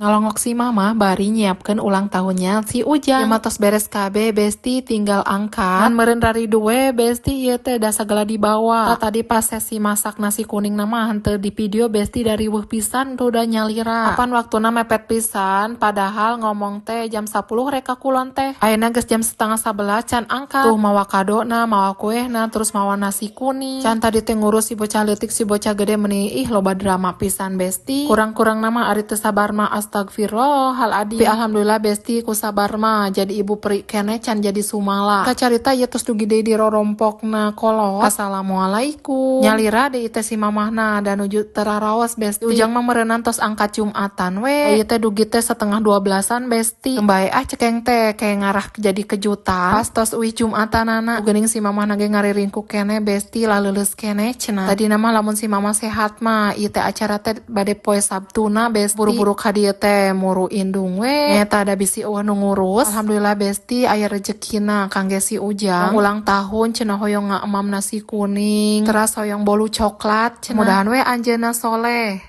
Ngalongok si Mama bari nyiapkeun ulang tahunnya si Ujang. Ieu mah tos beres kabeh, Besti, tinggal angkat. Ngan meureun raridu we, Besti, ieu teh da sagala dibawa. Tah, tadi pas sesi masak nasi kuning mah henteu di video, Besti, da riweuh pisan tuh da nyalira. Apan waktuna mepet pisan, padahal ngomong teh jam 10 rek ka kulon teh. Ayeuna geus jam 10.30 can angkat. Tuh mawa kadona, mawa kuehna, terus mawa nasi kuning. Can tadi teh ngurus si bocah leutik, si bocah gede, meni ih loba drama pisan, Besti. Kurang-kurang nama ari teu sabar mah, astagfirullahaladzim. Tapi alhamdulillah, Besti, ku sabar mah jadi ibu peri keneh, can jadi sumala. Kacarita ieu tos dugi deui di rorompokna kolot. Assalamualaikum. Nyalira deui teh si mamahna dan nuju teraraos, Besti. Ujang mah meureunan tos angkat Jumatan we. Ieu teh dugi teh setengah 12-an, Besti. Bae ah cekeng teh kayak ngarah jadi kejutan. Pas tos uih Jumatanana geuning si mamahna ge ngariringkuk keneh, Besti, laleuleus keneh cenah. Tadi nama lamun si mama sehat mah ieu teh acara teh bade poe Sabtuna, Besti. Buru-buru ka dieu teh muru indung we. Nyata ada bisi euweuh nu ngurus. Alhamdulillah, Besti, aya rezekina kangge si Ujang. Ulang tahun cenah hoyong ngaemam nasi kuning, teras hoyong bolu coklat cenah. Mudahan we anjeunna soleh.